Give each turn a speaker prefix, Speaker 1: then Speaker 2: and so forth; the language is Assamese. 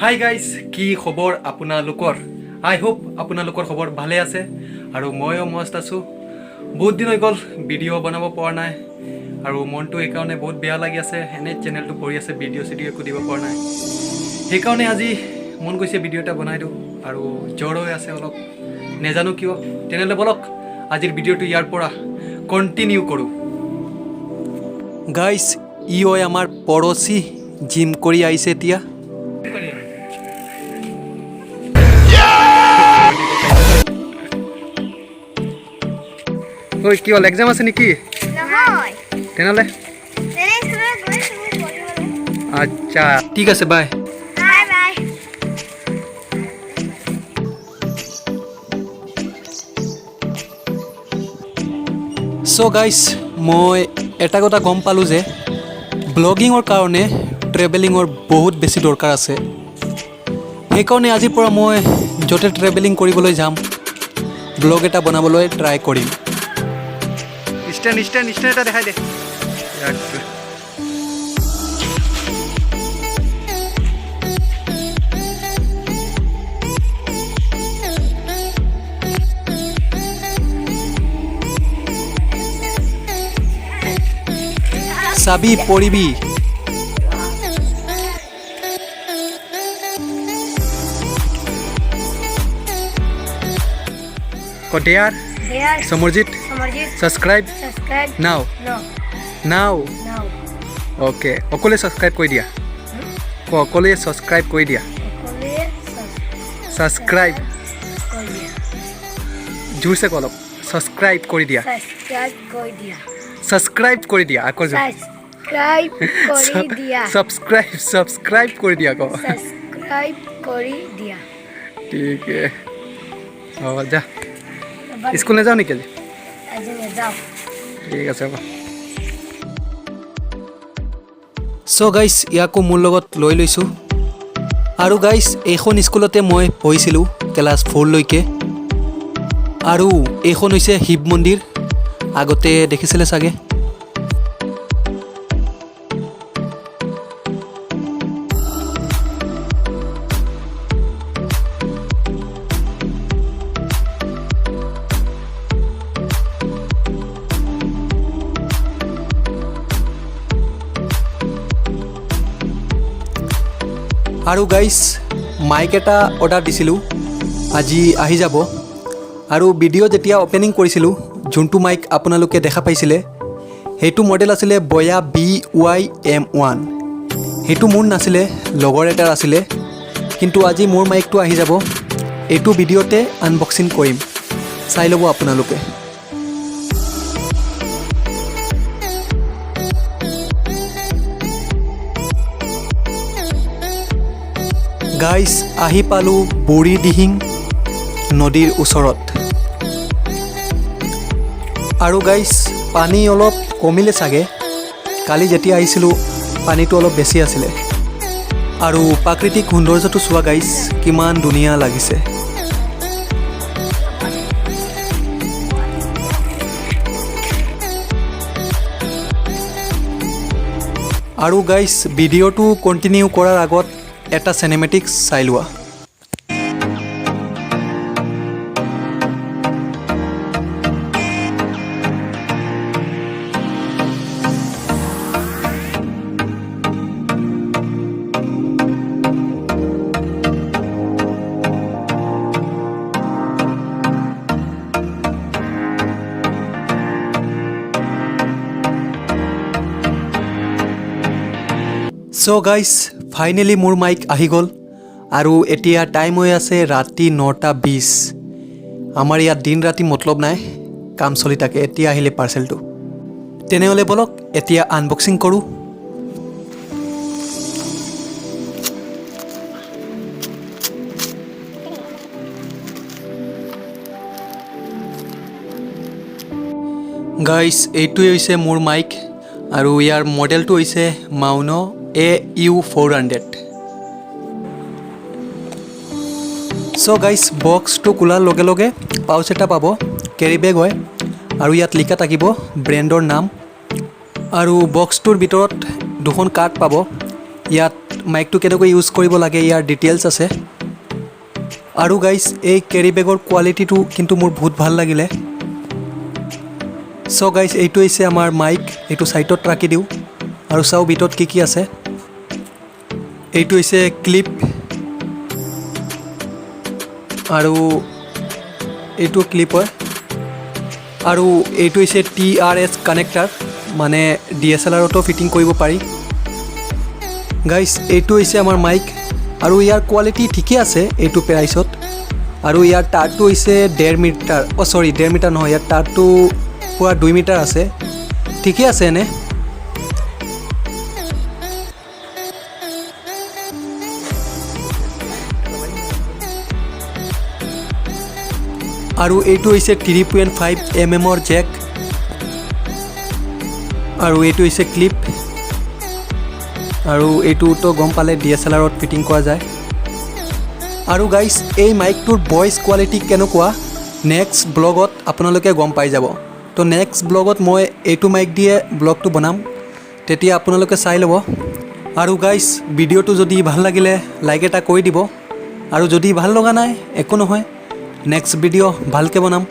Speaker 1: হাই গাইজ, কি খবৰ আপোনালোকৰ? আই হোপ আপোনালোকৰ খবৰ ভালে আছে আৰু ময়ো মস্ত আছোঁ। বহুত দিন হৈ গ'ল, ভিডিঅ' বনাব পৰা নাই আৰু মনটো এইকাৰণে বহুত বেয়া লাগি আছে। এনেই চেনেলটো পৰি আছে, ভিডিঅ' চিডিঅ' একো দিব পৰা নাই। সেইকাৰণে আজি মন গৈছে ভিডিঅ' এটা বনাই দিওঁ আৰু জ্বৰ হৈ আছে অলপ, নেজানো কিয়। তেনেহ'লে ব'লক, আজিৰ ভিডিঅ'টো ইয়াৰ পৰা কণ্টিনিউ কৰোঁ। গাইজ, ই হয় আমাৰ পৰচি, জিম কৰি আহিছে এতিয়া। ঐ, কি হ'ল? এক্সাম আছে নেকি?
Speaker 2: নহয়।
Speaker 1: তেনেহ'লে?
Speaker 2: এনে স্কুলত গৈছোঁ পঢ়িবলৈ।
Speaker 1: আচ্ছা, ঠিক আছে, বাই।
Speaker 2: Bye bye.
Speaker 1: চ' গাইজ, মই এটা কথা গম পালোঁ যে ব্লগিঙৰ কাৰণে ট্ৰেভেলিঙৰ বহুত বেছি দৰকাৰ আছে। সেইকাৰণে আজিৰ পৰা মই য'তে ট্ৰেভেলিং কৰিবলৈ যাম, ব্লগ এটা বনাবলৈ ট্ৰাই কৰিম। ষ্টেণ্ড, ষ্টেণ্ড, ষ্টেণ্ড এটা দেখাই দে। চাবি পৰিবি। Dear
Speaker 2: Dear
Speaker 1: Samarjit,
Speaker 2: Samarjit,
Speaker 1: subscribe
Speaker 2: subscribe
Speaker 1: now.
Speaker 2: No.
Speaker 1: Now.
Speaker 2: Now.
Speaker 1: Okay, অকলে ছাবস্ক্ৰাইব কৰি দিয়া। অকলে ছাবস্ক্ৰাইব কৰি দিয়া।
Speaker 2: সকলোৱে
Speaker 1: ছাবস্ক্ৰাইব।
Speaker 2: কৰি দিয়া।
Speaker 1: জোৰছে ক অলপ, ছাবস্ক্ৰাইব কৰি দিয়া।
Speaker 2: ছাবস্ক্ৰাইব কৰি দিয়া।
Speaker 1: ছাবস্ক্ৰাইব কৰি দিয়া আকৌ।
Speaker 2: ছাবস্ক্ৰাইব কৰি দিয়া।
Speaker 1: ছাবস্ক্ৰাইব, ছাবস্ক্ৰাইব কৰি দিয়া ক।
Speaker 2: ছাবস্ক্ৰাইব কৰি দিয়া।
Speaker 1: ঠিকে, অঁ, যা। স্কুল নাযাওঁ নেকি আজি?
Speaker 2: আজি নাযাওঁ।
Speaker 1: ঠিক আছে, হ'ব। চ' গাইজ, ইয়াকো মোৰ লগত লৈ লৈছোঁ। আৰু গাইজ, এইখন স্কুলতে মই পঢ়িছিলোঁ ক্লাছ 4লৈকে। আৰু এইখন হৈছে শিৱ মন্দিৰ, আগতে দেখিছিলে চাগে। আৰু গাইজ, মাইক এটা অৰ্ডাৰ দিছিলোঁ, আজি আহি যাব। আৰু ভিডিঅ' যেতিয়া অ'পেনিং কৰিছিলোঁ, যোনটো মাইক আপোনালোকে দেখা পাইছিলে, সেইটো মডেল আছিলে বয়া BYM 1। সেইটো মোৰ নাছিলে, লগৰ এটাৰ আছিলে। কিন্তু আজি মোৰ মাইকটো আহি যাব, এইটো ভিডিঅ'তে আনবক্সিং কৰিম, চাই ল'ব আপোনালোকে। গাইজ, আহি পালোঁ বুঢ়ী দিহিং নদীৰ ওচৰত। আৰু গাইজ, পানী অলপ কমিলে চাগে। কালি যেতিয়া আহিছিলোঁ, পানীটো অলপ বেছি আছিলে। আৰু প্ৰাকৃতিক সৌন্দৰ্যটো চোৱা গাইজ, কিমান ধুনীয়া লাগিছে। আৰু গাইজ, ভিডিঅ'টো কণ্টিনিউ কৰাৰ আগত এটা চিনেমেটিক চাই লোৱা। চ' গাইজ, ফাইনেলি মোৰ মাইক আহি গ'ল। আৰু এতিয়া টাইম হৈ আছে ৰাতি 9টা 20। আমাৰ ইয়াত দিন ৰাতি মতলব নাই, কাম চলি থাকে। এতিয়া আহিলে পাৰ্চেলটো। তেনেহ'লে ব'লক, এতিয়া আনবক্সিং কৰোঁ। গাইজ, এইটোৱে হৈছে মোৰ মাইক আৰু ইয়াৰ মডেলটো হৈছে মাউন' AU 400। চ' গাইজ, বক্সটো খোলাৰ লগে লগে পাউচ এটা পাব, কেৰি বেগ হয় আৰু ইয়াত লিখা থাকিব ব্ৰেণ্ডৰ নাম। আৰু বক্সটোৰ ভিতৰত দুখন কাৰ্ড পাব। ইয়াত মাইকটো কেনেকৈ ইউজ কৰিব লাগে ইয়াৰ ডিটেইলছ আছে। আৰু গাইজ, এই কেৰি বেগৰ কোৱালিটিটো কিন্তু মোৰ বহুত ভাল লাগিলে। চ' গাইজ, এইটো হৈছে আমাৰ মাইক। এইটো ছাইডত ৰাখি দিওঁ আৰু চাওঁ ভিতৰত কি কি আছে। এইটো হৈছে ক্লিপ আৰু এইটো ক্লিপ হয়। আৰু এইটো হৈছে টিআৰএছ কানেক্টাৰ, মানে ডিএছএলআৰতো ফিটিং কৰিব পাৰি। গাইজ, এইটো হৈছে আমাৰ মাইক আৰু ইয়াৰ কোৱালিটি ঠিকে আছে এইটো প্ৰাইচত। আৰু ইয়াৰ তাঁৰটো হৈছে 1.5 মিটাৰ, অ' চৰি, 1.5 মিটাৰ নহয়, ইয়াৰ তাঁৰটো পূৰা 2 মিটাৰ আছে। ঠিকে আছে এনে। আৰু এইটো হৈছে 3.5 এমএমৰ জেক আৰু এইটো হৈছে ক্লিপ। আৰু এইটোতো গম পালে, ডিএছএলআৰত ফিটিং কৰা যায়। আৰু গাইজ, এই মাইকটোৰ ভইচ কোৱালিটি কেনেকুৱা নেক্সট ব্লগত আপোনালোকে গম পাই যাব। তো নেক্সট ব্লগত মই এইটো মাইক দিয়ে ব্লগটো বনাম, তেতিয়া আপোনালোকে চাই ল'ব। আৰু গাইজ, ভিডিঅ'টো যদি ভাল লাগিলে লাইক এটা কৰি দিব আৰু যদি ভাল লগা নাই, একো নহয়, নেক্সট ভিডিঅ' ভালকৈ বনাম।